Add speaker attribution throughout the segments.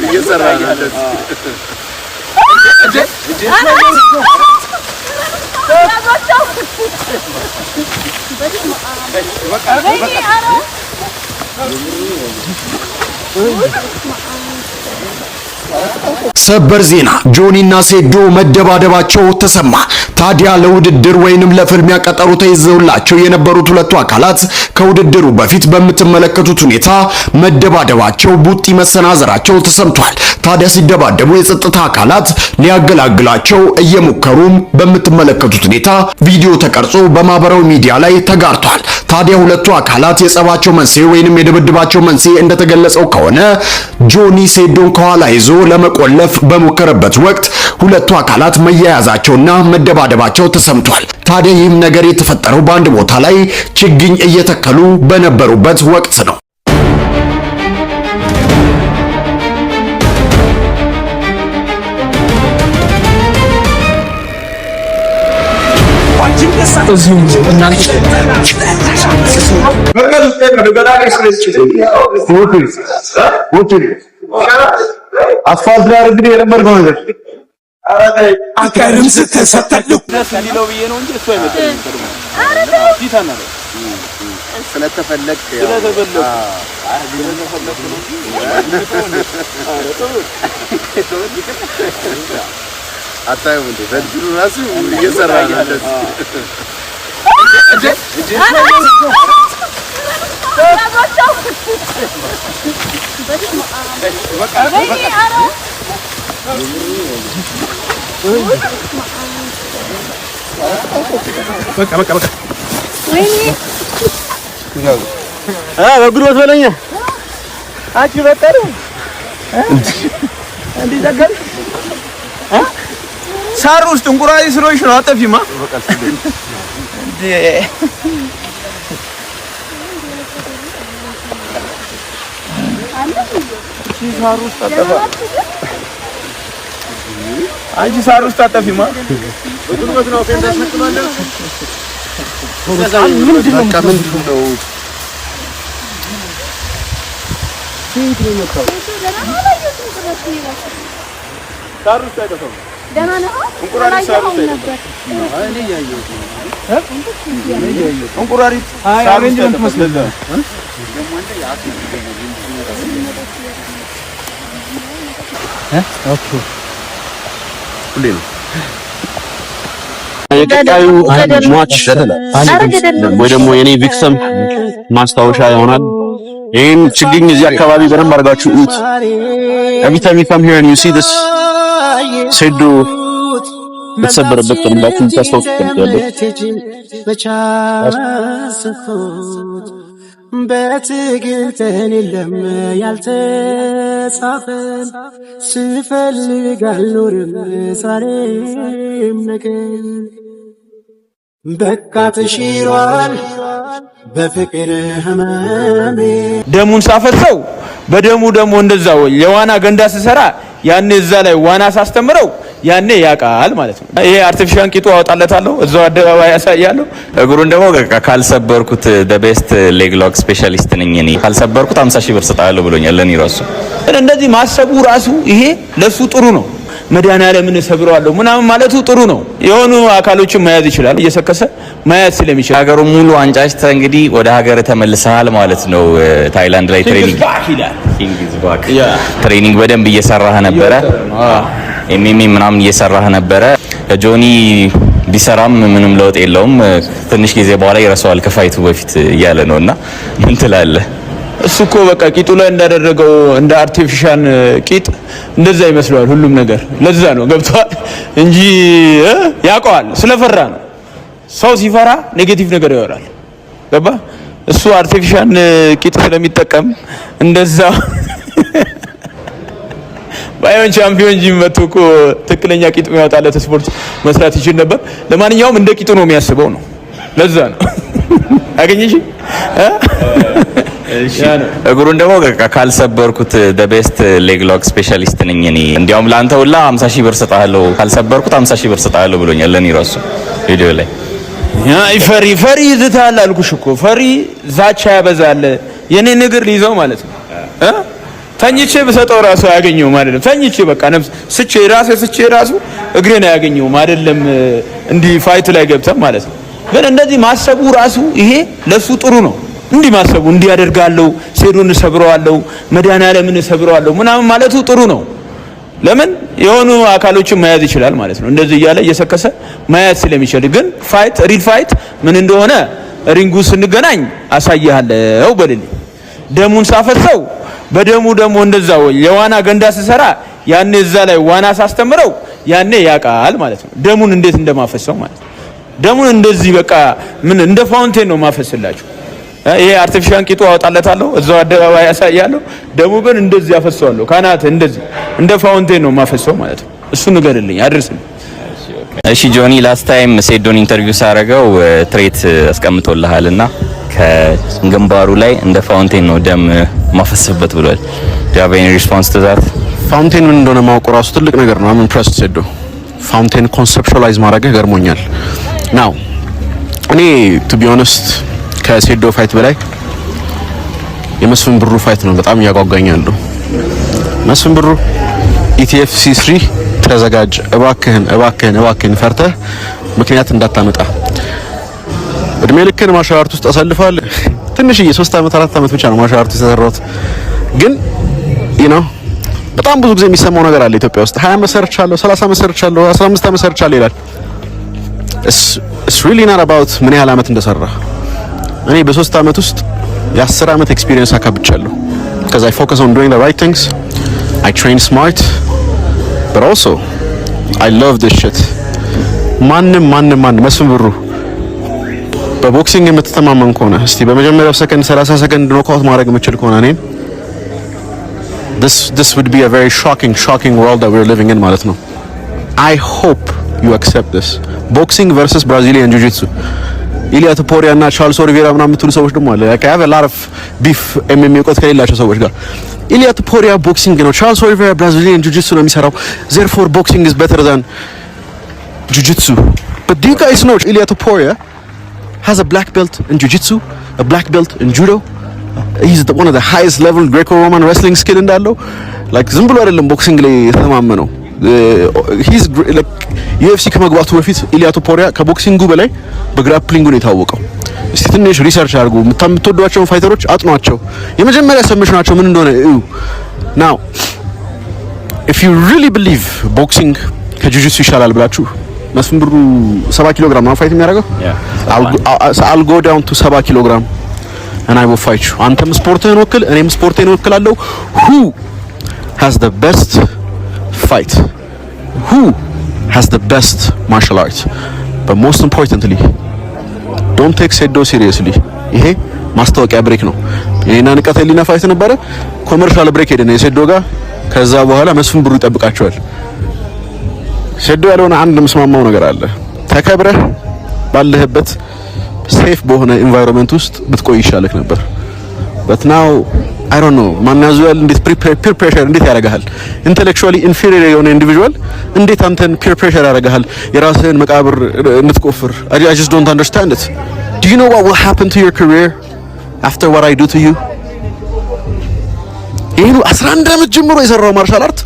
Speaker 1: እየሰራ ነው እንደዚህ።
Speaker 2: ሰበር ዜና፣ ጆኒና ሴዶ መደባደባቸው ተሰማ። ታዲያ ለውድድር ወይንም ለፍልሚያ ቀጠሮ ተይዘውላቸው የነበሩት ሁለቱ አካላት ከውድድሩ በፊት በምትመለከቱት ሁኔታ መደባደባቸው፣ ቡጢ መሰናዘራቸው ተሰምቷል። ታዲያ ሲደባደቡ የጸጥታ አካላት ሊያገላግላቸው እየሞከሩም በምትመለከቱት ሁኔታ ቪዲዮ ተቀርጾ በማህበራዊ ሚዲያ ላይ ተጋርቷል። ታዲያ ሁለቱ አካላት የጸባቸው መንስኤ ወይንም የድብድባቸው መንስኤ እንደተገለጸው ከሆነ ጆኒ ሴዶን ከኋላ ይዞ ለመቆለፍ በሞከረበት ወቅት ሁለቱ አካላት መያያዛቸውና መደባደባቸው ተሰምቷል። ታዲያ ይህም ነገር የተፈጠረው በአንድ ቦታ ላይ ችግኝ እየተከሉ በነበሩበት ወቅት ነው።
Speaker 3: አስፋልት ላይ እንግዲህ የለመድከው ነገር
Speaker 4: አቀርም ስትሰተልኩ
Speaker 5: እንዲለው ብዬ ነው እንጂ እሱ አይመጣም።
Speaker 1: ስለተፈለክ
Speaker 5: ስለተፈለኩ ነው እንጂ።
Speaker 1: አታዩም እንዴ? በእንትኑ ራሱ እየሰራ ነው እንደዚህ።
Speaker 3: በቃ በቃ በቃ፣ በጉልበት በለኛ። አንቺ በቃ እንዴ ዘጋል።
Speaker 5: ሳር ውስጥ እንቁራሪ ስለሆንሽ ነው። አጠፊማ እንዴ? ሳር ውስጥ አጠፋ። አንቺ ሳር ውስጥ አጠፊማ።
Speaker 1: በጉልበት ነው ታስነቅላለህ። በቃ ምንድን ነው?
Speaker 5: ሳር ውስጥ አይጠፋም። እንቁራሪት ሳር ውስጥ አይጠፋም። እንቁራሪት ሳር ውስጥ አይጠፋም። ለዛ ነው።
Speaker 1: ሁሌ ነው።
Speaker 6: የቀጣዩ ሟች ወይ ደግሞ የኔ victim ማስታወሻ ይሆናል። ይህን ችግኝ እዚህ አካባቢ በደንብ አድርጋችሁ እዩት። Every time you come here and you see this፣ ሴዶ የተሰበረበት ቀን ብላችሁ እንድታስታውሱ እፈልጋለሁ።
Speaker 4: በትግል ቀን የለም ያልተጻፈ፣ ስፈልግ አልኖርም ዛሬም ነገ፣ በቃ ተሽሯል በፍቅር ህመሜ።
Speaker 5: ደሙን ሳፈሰው በደሙ ደግሞ እንደዛው የዋና ገንዳ ስሰራ ያኔ እዛ ላይ ዋና ሳስተምረው ያኔ ያውቃል ማለት ነው። ይሄ artificial ቂጡ አወጣለታለሁ፣ እዛው አደባባይ ያሳያለሁ።
Speaker 7: እግሩን ደግሞ በቃ ካልሰበርኩት the best leg lock specialist ነኝ እኔ፣ ካልሰበርኩት 50 ሺህ ብር ስጣለሁ ብሎኛል። ለኔ ራሱ
Speaker 5: እንደዚህ ማሰቡ ራሱ ይሄ ለሱ ጥሩ ነው። መድኃኒዓለምን እሰብረዋለሁ ምናምን ማለቱ ጥሩ ነው። የሆኑ አካሎችን መያዝ ይችላል፣ እየሰከሰ መያዝ ስለሚችል።
Speaker 7: ሀገሩን ሙሉ አንጫጭተህ እንግዲህ ወደ ሀገር ተመልሰሃል ማለት ነው። ታይላንድ ላይ training
Speaker 5: ይላል።
Speaker 7: King is back። Training በደንብ እየሰራህ ነበረ። MMA ምናምን እየሰራህ ነበረ። ጆኒ ቢሰራም ምንም ለውጥ የለውም። ትንሽ ጊዜ በኋላ ይረሳዋል ከ fight ኡ በፊት እያለ ነው። እና ምን ትላለህ?
Speaker 5: እሱ እኮ በቃ ቂጡ ላይ እንዳደረገው እንደ artificial ቂጥ እንደዛ ይመስለዋል ሁሉም ነገር። ለዛ ነው ገብቷል እንጂ ያውቀዋል። ስለፈራ ነው። ሰው ሲፈራ negative ነገር ያወራል። ገባ? እሱ artificial ቂጥ ስለሚጠቀም እንደዛ ባይሆን champion gym መጥቶ እኮ ትክክለኛ ቂጥ የሚያወጣለት ስፖርት መስራት ይችል ነበር። ለማንኛውም እንደ ቂጡ ነው የሚያስበው ነው። ለዛ ነው አገኘሽ።
Speaker 7: እግሩን ደግሞ በቃ ካልሰበርኩት the best leg lock specialist ነኝ እኔ። እንዲያውም ለአንተ ሁላ 50 ሺህ ብር ስጣለሁ፣ ካልሰበርኩት 50 ሺህ ብር ስጣለሁ ብሎኛል። ለኔ ራሱ ቪዲዮ ላይ።
Speaker 5: አይ ፈሪ ፈሪ ይዝታል አልኩሽ እኮ፣ ፈሪ ዛቻ ያበዛል። የኔን እግር ሊይዘው ማለት ነው እ ተኝቼ ብሰጠው ራሱ አያገኘውም አይደለም። ተኝቼ በቃ ነፍስ ስቼ ራሴ ስቼ ራሱ እግሬን አያገኘውም አይደለም። እንዲህ fight ላይ ገብተን ማለት ነው። ግን እንደዚህ ማሰቡ ራሱ ይሄ ለሱ ጥሩ ነው። እንዲህ ማሰቡ፣ እንዲህ ያደርጋለሁ፣ ሴዶን እሰብረዋለሁ፣ መድኃኒዓለምን እሰብረዋለሁ ምናምን ማለቱ ጥሩ ነው። ለምን የሆኑ አካሎችን መያዝ ይችላል ማለት ነው። እንደዚህ እያለ እየሰከሰ መያዝ ስለሚችል። ግን fight፣ real fight ምን እንደሆነ ring ኡ ስንገናኝ አሳይሃለሁ በልልኝ። ደሙን ሳፈሰው በደሙ ደግሞ እንደዛው የዋና ገንዳ ስሰራ ያኔ እዛ ላይ ዋና ሳስተምረው ያኔ ያውቃል ማለት ነው። ደሙን እንዴት እንደማፈሰው ማለት ነው። ደሙን እንደዚህ በቃ ምን እንደ fountain ነው ማፈስላችሁ። ይሄ artificial ቂጡ አወጣለታለሁ፣ እዛው አደባባይ ያሳያለሁ። ደሙ ግን እንደዚህ ያፈሰዋለሁ። ካናት እንደዚህ እንደ fountain ነው ማፈሰው ማለት ነው። እሱ ንገርልኝ፣ አድርስልኝ።
Speaker 7: እሺ ጆኒ፣ last time ሴዶን interview ሳረገው threat አስቀምጦልሃልና ከግንባሩ ላይ እንደ fountain ነው ደም ማፈስበት ብሏል። Do you have any response to that?
Speaker 6: Fountain ምን እንደሆነ ማወቁ ራሱ ትልቅ ነገር ነው። I'm impressed ሴዶ። Fountain conceptualize ማድረግህ ገርሞኛል። Now እኔ to be honest ከሴዶ fight በላይ የመስፍን ብሩ fight ነው በጣም እያጓጓኝ ያለው። መስፍን ብሩ፣ ETFC 3 ተዘጋጅ፣ እባክህን፣ እባክህን፣ እባክህን፣ ፈርተህ ምክንያት እንዳታመጣ። እድሜ ልክን martial art ውስጥ አሳልፈሃል። ትንሽዬ 3 አመት 4 አመት ብቻ ነው martial art ውስጥ የሰራሁት፣ ግን በጣም ብዙ ጊዜ የሚሰማው ነገር አለ ኢትዮጵያ ውስጥ፣ 20 አመት ሰርቻለሁ፣ 30 አመት ሰርቻለሁ፣ 15 አመት ሰርቻለሁ ይላል። It's really not about ምን ያህል አመት እንደሰራ። እኔ በ3 አመት ውስጥ የ10 አመት experience አካብቻለሁ። Because I focus on doing the right things. I train smart, but also I love this shit. ማንም ማንም ማንም፣ መስፍን ብሩ፣ በ boxing የምትተማመን ከሆነ እስቲ በመጀመሪያው ሰከንድ 30 ሰከንድ knockout ማድረግ የምችል ከሆነ እኔን፣ this would be a very shocking, shocking world that we're living in ማለት ነው። I hope you accept this. Boxing versus Brazilian Jiu-Jitsu፣ ኢሊያ ቶፑሪያ እና ቻርልስ ኦሊቬራ ምናምን የምትሉ ሰዎች ደግሞ አለ። Like, I have a lot of beef MMA እውቀት ከሌላቸው ሰዎች ጋር። ኢሊያ ቶፑሪያ boxing ነው፣ ቻርልስ ኦሊቬራ Brazilian Jiu-Jitsu ነው የሚሰራው። Therefore boxing is better than Jiu-Jitsu. But do you guys know Ilia Topuria has a black belt in Jiu-Jitsu, a black belt in Judo? He's one of the highest level Greco-Roman wrestling skill እንዳለው። Like, ዝም ብሎ አይደለም boxing ላይ የተማመነው። He's like UFC ከመግባቱ በፊት ኢሊያ ቶፑሪያ ከ boxing ኡ በላይ በ grappling ኡ ነው የታወቀው። እስቲ ትንሽ research አድርጉ። የምትወዷቸውን fighter ኦች አጥኗቸው። የመጀመሪያ submission ኣቸው ምን እንደሆነ እዩ። Now if you really believe boxing ከ jiu-jitsu ይሻላል ብላችሁ፣ መስፍን ብሩ 70 ኪሎ ግራም ነው fight የሚያደርገው። I'll go down to 70 ኪሎ ግራም and I will fight you። አንተም ስፖርትህን ወክል፣ እኔም ስፖርቴን ወክላለሁ። Who has the best fight? Who has the best martial art? But most importantly, don't take ሴዶ seriously። ይሄ ማስታወቂያ break ነው። የኔና ንቃተ ህሊና fight ነበረ። Commercial break ሄደን የሴዶ ጋር። ከዛ በኋላ መስፍን ብሩ ይጠብቃቸዋል። ሴዶ ያለውን አንድ የምስማማው ነገር አለ። ተከብረህ ባለህበት safe በሆነ environment ውስጥ ብትቆይ ይሻልህ ነበር። But now I don't know ማን ያዘዋል፣ እንዴት peer pressure እንዴት ያደርግሃል? Intellectually inferior የሆነ individual እንዴት አንተን peer pressure ያደርግሃል የራስህን መቃብር እንድትቆፍር? I just don't understand it. Do you know what will happen to your career after what I do to you? ይሄን 11 ዓመት ጀምሮ የሰራው martial art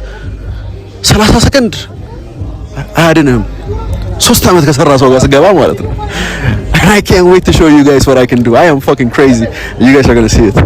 Speaker 6: 30 ሰከንድ አያድንህም። 3 ዓመት ከሰራ ሰው ጋር ስገባ ማለት ነው። And I can't wait to show you guys what I can do. I am fucking crazy. You guys are gonna see it.